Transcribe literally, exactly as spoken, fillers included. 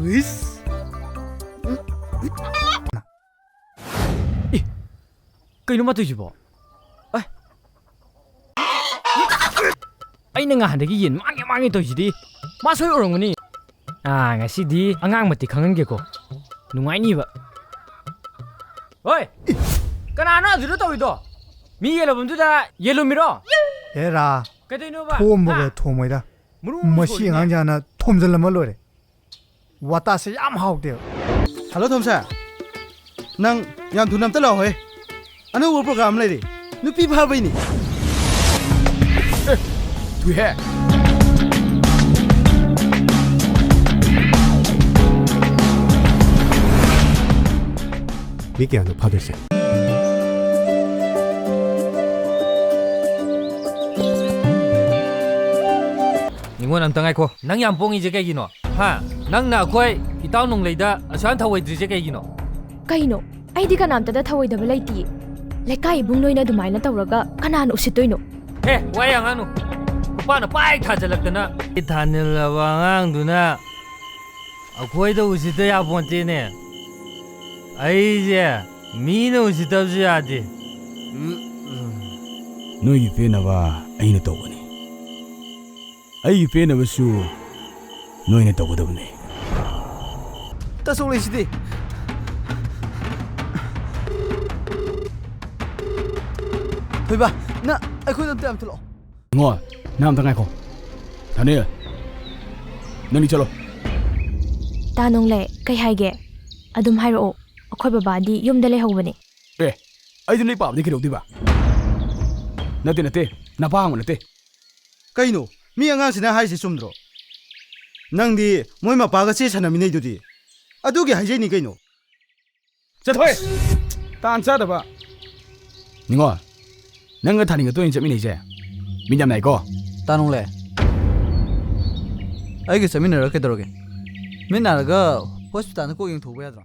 ꯏꯁ꯫ E, ꯀꯩꯅꯣ ꯃꯥ ꯇꯧꯏꯁꯤꯕꯣ? ꯑꯦ꯫ ꯑꯩꯅ ꯉꯍꯥꯟꯗꯒꯤ ꯌꯦꯟ ꯃꯥꯡꯒꯦ ꯃꯥꯡꯒꯦ ꯇꯧꯔꯤꯁꯤꯗꯤ꯫ ꯃꯥ ꯁꯣꯏ ꯎꯔꯝꯒꯅꯤ꯫ ꯑꯥ, ꯉꯁꯤꯗꯤ ꯑꯉꯥꯡ ꯃꯇꯤꯛ ꯈꯪꯍꯟꯒꯦꯀꯣ꯫ ꯅꯨꯡꯉꯥꯏꯅꯤꯕ꯫ ꯍꯣꯏ! ꯀꯅꯥꯅꯣ ꯑꯗꯨꯗ ꯇꯧꯔꯤꯗꯣ? ꯃꯤ ꯌꯦꯜꯂꯨꯐꯝꯗꯨꯗ ꯌꯦꯜꯂꯨꯝꯃꯤꯔꯣ? ꯍꯦꯔꯥ, ꯀꯩꯗꯧꯅꯣꯕ? ꯊꯣꯝꯕꯒ ꯍꯥ? ꯊꯣꯝꯃꯣꯏꯗ꯫ ꯃꯔꯨ ꯃꯁꯤ ꯁꯣꯏꯔꯤꯅꯦ꯫ ꯑꯉꯥꯡꯁꯦ ꯍꯥꯟꯅ ꯊꯣꯝꯖꯤꯜꯂꯝꯃ ꯂꯣꯏꯔꯦ꯫ ꯋꯥꯇꯥꯁꯦ ꯌꯥꯝ ꯍꯥꯎꯇꯦꯕ꯫ ꯍꯜꯂꯣ, ꯊꯣꯝꯁꯦ꯫ ꯅꯪ ꯌꯥꯝ ꯊꯨꯅ ꯑꯝꯇ ꯂꯥꯛꯑꯣꯍꯦ꯫ ꯑꯅꯧꯕ ꯄ꯭ꯔꯣꯒ꯭ꯔꯥꯝ ꯂꯩꯔꯦ꯫ ꯅꯨꯄꯤ ꯐꯥꯕꯩꯅꯤ꯫ ꯑꯦ, ꯊꯨꯏꯍꯦ꯫ ꯃꯤ ꯀꯌꯥꯅꯣ ꯐꯥꯗꯣꯏꯁꯦ? ꯅꯤꯉꯣꯜ, ꯑꯝꯇ ꯉꯥꯏꯈꯣ꯫ ꯅꯪ ꯌꯥꯝ ꯄꯣꯡꯉꯤꯁꯦ ꯀꯩꯒꯤꯅꯣ? ꯍꯥ? ꯅꯪꯅ ꯑꯩꯈꯣꯏ ꯏꯇꯥꯎ ꯅꯣꯡꯂꯩꯗ ꯑꯁꯨꯛ ꯌꯥꯝ ꯊꯧꯑꯣꯏꯗ꯭ꯔꯤꯁꯦ ꯀꯩꯒꯤꯅꯣ? ꯀꯩꯅꯣ? ꯑꯩꯗꯤ ꯀꯅꯥꯝꯇꯗ ꯊꯧꯑꯣꯏꯗꯕ ꯂꯩꯇꯤꯌꯦ꯫ ꯂꯩꯀꯥꯏ ꯏꯕꯨꯡ ꯅꯣꯏꯅ ꯑꯗꯨꯃꯥꯏꯅ ꯇꯧꯔꯒ ꯀꯅꯥꯅ ꯎꯁꯤꯠꯇꯣꯏꯅꯣ? ꯍꯦ, ꯋꯥ ꯌꯥꯝ ꯉꯥꯡꯅꯨ꯫ ꯅꯨꯄꯥꯅ ꯄꯥꯏ ꯊꯥꯖꯤꯜꯂꯛꯇꯅ꯫ ꯊꯥꯅꯤꯜꯂꯕ ꯑꯉꯥꯡꯗꯨꯅ ꯑꯩꯈꯣꯏꯗ ꯎꯁꯤꯠꯇ ꯌꯥꯄꯣꯟꯇꯦꯅꯦ꯫ ꯑꯩꯁꯦ ꯃꯤꯅ ꯎꯁꯤꯠꯇꯕꯁꯨ ꯌꯥꯗꯦ꯫ ꯅꯣꯏꯒꯤ ꯄꯦꯟꯅꯕ ꯑꯩꯅ ꯇꯧꯕꯅꯤ꯫ ꯑꯩꯒꯤ ꯄꯦꯟꯅꯕꯁꯨ ꯅꯣꯏꯅ ꯇꯧꯒꯗꯕꯅꯤ꯫ ꯇꯁꯣꯛ ꯂꯩꯁꯤꯗꯤ꯫ ꯊꯣꯏꯕ, ꯅ ꯑꯩꯈꯣꯏꯗ ꯑꯝꯇ ꯌꯥꯝ ꯊꯤꯜꯂꯛꯑꯣ꯫ ꯏꯉꯣ, ꯅꯪ ꯑꯝꯇ ꯉꯥꯏꯈꯣ꯫ ꯊꯥꯅꯤꯜ, ꯅꯪꯗꯤ ꯆꯠꯂꯣ꯫ ꯇꯥ ꯅꯣꯡꯂꯩ, ꯀꯩ ꯍꯥꯏꯒꯦ? ꯑꯗꯨꯝ ꯍꯥꯏꯔꯛꯑꯣ꯫ ꯑꯩꯈꯣꯏ ꯕꯕꯥꯗꯤ ꯌꯨꯝꯗ ꯂꯩꯍꯧꯕꯅꯦ꯫ ꯑꯦ, ꯑꯩꯗꯤ ꯅꯣꯏ ꯄꯥꯕꯗꯤ ꯀꯩꯗꯧꯗꯣꯏꯕ? ꯅꯠꯇꯦ, ꯅꯠꯇꯦ, ꯅꯄꯥ ꯍꯪꯕ ꯅꯠꯇꯦ꯫ ꯀꯩꯅꯣ? ꯃꯤ ꯑꯉꯥꯡꯁꯤꯅ ꯍꯥꯏꯁꯦ ꯆꯨꯝꯗ꯭ꯔꯣ? ꯅꯪꯗꯤ ꯃꯣꯏ ꯃꯄꯥꯒ ꯆꯦ ꯁꯥꯟꯅꯃꯤꯟꯅꯩꯗꯨꯗꯤ꯫ ꯑꯗꯨꯒꯤ ꯍꯥꯏꯖꯩꯅꯤ ꯀꯩꯅꯣ꯫ ꯆꯠꯊꯣꯛꯑꯦ! ꯇꯥꯟ ꯆꯥꯗꯕ! ꯅꯤꯉꯣꯜ, ꯅꯪꯒ ꯊꯥꯅꯤꯜꯒ ꯇꯣꯏꯅ ꯆꯠꯃꯤꯟꯅꯩꯁꯦ ꯃꯤꯠ ꯌꯥꯝ ꯅꯥꯏꯀꯣ? ꯇꯥ ꯅꯣꯡꯂꯩ, ꯑꯩꯒ ꯆꯠꯃꯤꯟꯅꯔꯒ ꯀꯩꯗꯧꯔꯒꯦ? ꯃꯤꯠ ꯅꯥꯔꯒ ꯍꯣꯁꯄꯤꯇꯥꯜꯗ ꯀꯣꯛ ꯌꯦꯡꯊꯣꯛꯄ ꯌꯥꯗ꯭ꯔꯣ?